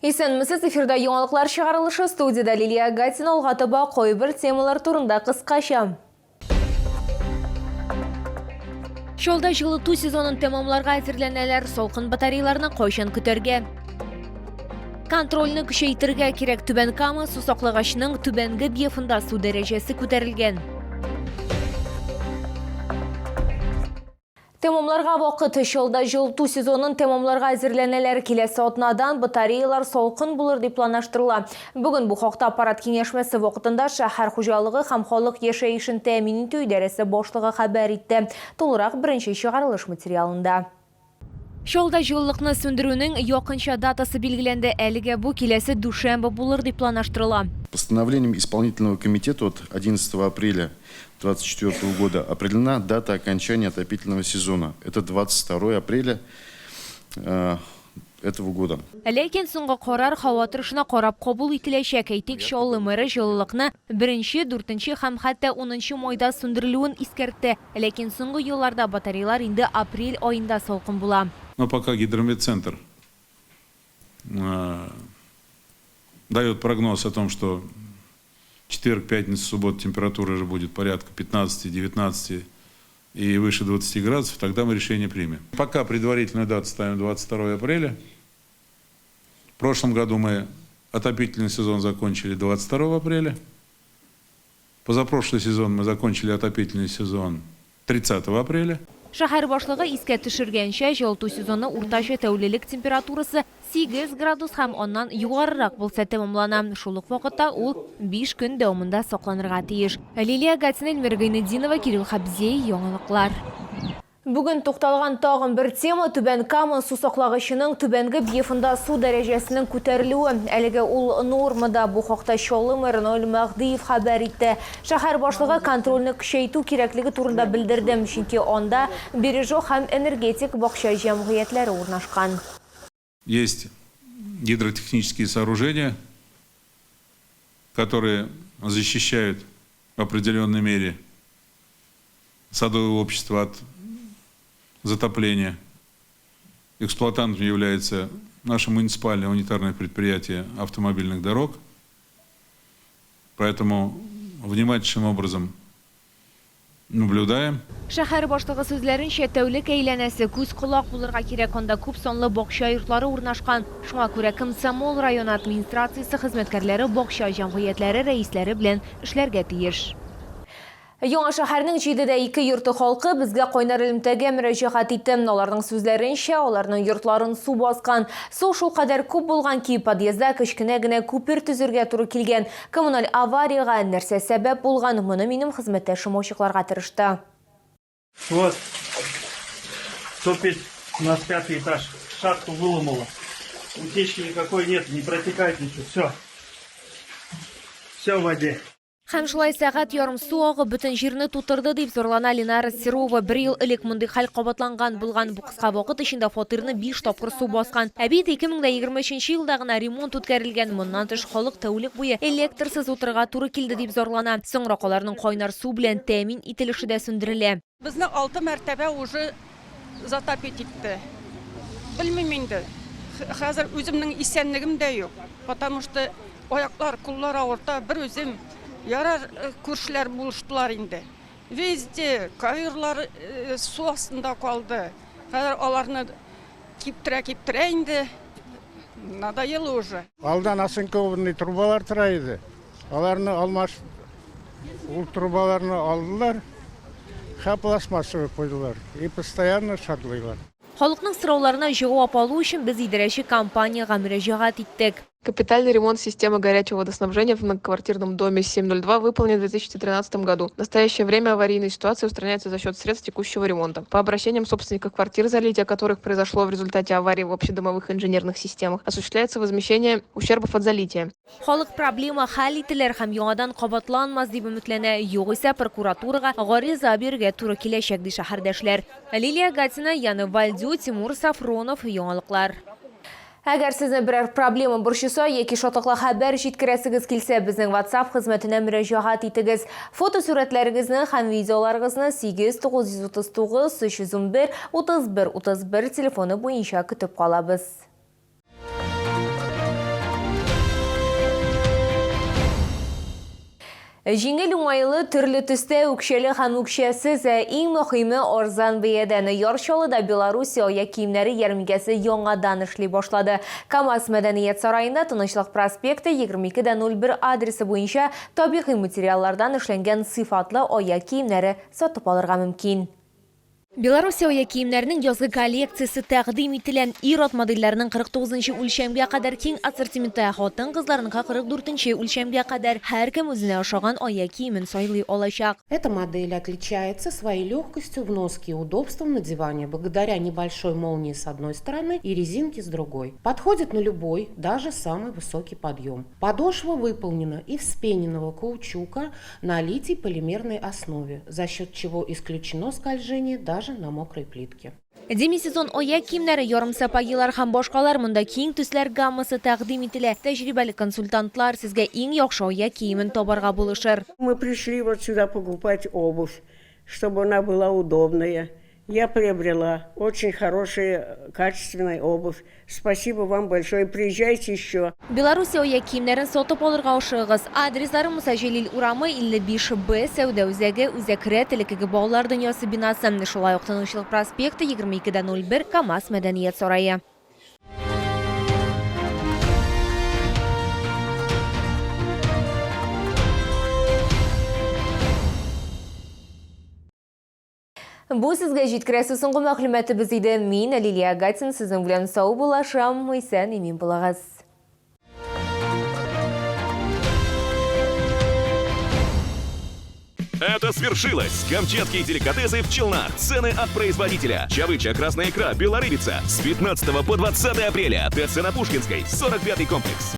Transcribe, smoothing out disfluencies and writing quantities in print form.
Исәнмесез, эфирда яңалыклар чыгарылышы, студиядә Лилия Гатина. Алга таба кайбер темалар турында кыскача. Чалда җылыту сезонын тәмамларга әзерләнәләр, салкын батареяларны кайчан көтәргә? Контрольне көчәйтергә кирәк. Түбән Кама су саклагычның түбәнге бьефында су дәрәҗәсе күтәрелгән. Тәмамларга вакыт. Чалда җылыту сезонын тәмамларга әзерләнәләр. Киләсе атнадан батареялар салкын булыр дип планлаштырыла. Бүген бу хакта аппарат киңәшмәсе вакытында шәһәр хуҗалыгы һәм халык яшәешен тәэмин итү идарәсе башлыгы хәбәр итте. Тулырак беренче чыгарылыш материалында. Чалда җылылыкны сүндерүнең якынча датасы билгеләнде. Әлегә бу киләсе дүшәмбе булыр дип планлаштырыла. Постановлением исполнительного комитета от 11 апреля 2024 года определена дата окончания отопительного сезона. Это 22 апреля э, этого года. Ләкин соңгы карар һава торышына карап кабул ителәчәк. Әйтик, Чаллы мэры җылылыкны беренче, дүртенче һәм хәтта унынчы майда сүндерелүен искәртте. Ләкин соңгы елларда батареялар инде апрель аенда салкын була. Но пока гидрометцентр э, дает прогноз о том, что четверг, пятницу, субботу температура же будет порядка 15, 19 и выше 20 градусов, тогда мы решение примем. Пока предварительную дату ставим 22 апреля. В прошлом году мы отопительный сезон закончили 22 апреля. Позапрошлый сезон мы закончили отопительный сезон 30 апреля. Шәһәр башлыгы искә төшергәнчә, җылыту сезоны уртача тәүлелек температурасы 8 градус һәм аннан югарырак булса тәмамлана. Шул ук вакытта ул 5 көн дәвамында сакланырга тиеш. Лилия Гатина, Эльмира Гайнетдинова, Кирилл Хабзей, Яңалыклар. Бүген тукталган тагын бер тема, Түбән Кама су саклагычының түбәнге бьефында су дәрәҗәсенең күтәрелүе. Әлегә ул нормада. Бу хакта Чаллы мэры Наил Мәһдиев хәбәр итте. Шәһәр башлыгы контрольне көчәйтү кирәклеге турында белдерде, чөнки анда Бережок һәм Энергетик бакча җәмгыятьләре урнашкан. Есть гидротехнические сооружения, которые защищают в определенной мере садовое общество от затопления. Эксплуатантом является наше муниципальное унитарное предприятие автомобильных дорог. Поэтому внимательнейшим образом наблюдаем. Шәһәр башлыгы сүзләренчә, тәүлек әйләнәсе күз-колак булырга кирәк, анда күп санлы бакча йортлары урнашкан. Шуңа күрә Комсомол районы администрациясе хезмәткәрләре бакча җәмгыятьләре рәисләре белән эшләргә тиеш. Яңа шәһәрнең 7 дә 2 йорты халкы безгә кайнар элемтәгә мөрәҗәгать итте. Аларның сүзләренчә, аларның йортларын су баскан. Су шулкадәр күп булган ки, подъездда кечкенә генә күпер төзергә туры килгән. Коммуналь авариягә нәрсә сәбәп булган, моны минем хезмәттәшем ачыкларга тырышты. Вот, топит у нас пятый этаж, шахту выломало. Утечки никакой нет, не протекает ничего, все. Все в воде. Һәм шулай сәгать ярым су агып бөтен җирне тутырды, дип зарлана Ленара Серова. Бер ел элек мондый хәл кабатланган булган. Бу кыска вакыт эчендә фатирны биш тапкыр су баскан. Ә бит 2023 елда гына ремонт үткәрелгән. Моннан тыш, халык тәүлек буе электрсыз утырырга туры килде, дип зарлана. Соңрак аларның кайнар су белән тәэмин ителеше дә сүндерелә. Безне алты мәртәбә уже затопить итте. Белмим инде. Хәзер үземнең исәнлегем дә юк. Потому что аяклар, куллар авырта, бер үзем. Ярар, күршеләр булыштылар инде. Везде коверлар су астында калды. Хәзер аларны киптерә-киптерә инде. Надоело уже. Алдан оцинкованный трубалар тора иде. Аларны алмаш ул трубаларны алдылар һәм пластмассовый куйдылар. И постоянно шартлыйлар. Халыкның сорауларына җавап алу өчен без идарәче компаниягә мөрәҗәгать иттек. Капитальный ремонт системы горячего водоснабжения в многоквартирном доме 702 выполнен в 2013 году. В настоящее время аварийная ситуация устраняется за счет средств текущего ремонта. По обращениям собственников квартир, залитие которых произошло в результате аварии в общедомовых инженерных системах, осуществляется возмещение ущербов от залития. Халык проблема хәл ителер һәм яңадан кабатланмас дип өметләнә. Югыйсә прокуратурага гариза бирергә туры киләчәк, ди шәһәрдәшләр. Лилия Гатина, Яна Вальдю, Тимур Сафронов, Яңалыклар. Әгәр сезне берәр проблема борчыса яки шатлыклы хәбәр җиткерәсегез килсә, безнең WhatsApp хезмәтенә мөрәҗәгать итегез. Фотосурәтләрегезне һәм видеоларыгызны 8 939 311 31 31 телефоны буенча көтеп калабыз. Җиңел, уңайлы, төрле төстә, үкчәле һәм үкчәсез, ә иң мөһиме, арзан бәядән. Яр Чаллыда Белоруссия аяк киемнәре ярминкәсе яңадан эшли башлады. КАМАЗ мәдәният сараенда Тынычлык проспекты, 22 дә 01 адресы буенча табигый материаллардан эшләнгән сыйфатлы аяк киемнәре сатып алырга мөмкин. Белоруссия аяк киемнәренең язгы коллекциясе тәкъдим ителә. Ир-ат модельләренең 49 нчы үлчәмгә кадәр киң ассортименты, ә хатын-кызларныкы 44 нче үлчәмгә кадәр. Һәркем үзенә ошаган аяк киемен сайлый алачак. Эта модель отличается своей легкостью в носке и удобством надевания благодаря небольшой молнии с одной стороны и резинке с другой. Подходит на любой, даже самый высокий подъем. Подошва выполнена из вспененного каучука на литий-полимерной основе, за счет чего исключено скольжение даже на мокрой плитке. Демисезон аяк киемнәре, ярымсапогилар һәм башкалар монда киң төсләр гаммасы тәкъдим ителә. Тәҗрибәле консультантлар сезгә иң яхшы аяк киемен табарга булышыр. Мы пришли вот сюда покупать обувь, чтобы она была удобная. Я приобрела очень хорошая, качественная обувь. Спасибо вам большое. Приезжайте еще. Белоруссия аяк киемнәрен сатып алырга ашыгыгыз. Адреслары Муса Җәлил урамы, 55 Б, сәүдә үзәге, Үзәк рәт, элеккеге Балалар дөньясы бинасы, шулай ук Тынычлык проспекты, 22 дә 01, КАМАЗ мәдәният сарае. Бу сезгә җиткерәсе соңгы мәгълүматыбыз иде. Мин, Лилия Гатин, сезнең белән саубуллашам. Исән имин булыгыз. Это свершилось! Камчатские деликатесы в Челнах. Цены от производителя. Чавыча, красная икра, белорыбица. С 15 по 20 апреля. ТЦ на Пушкинской, 45 комплекс.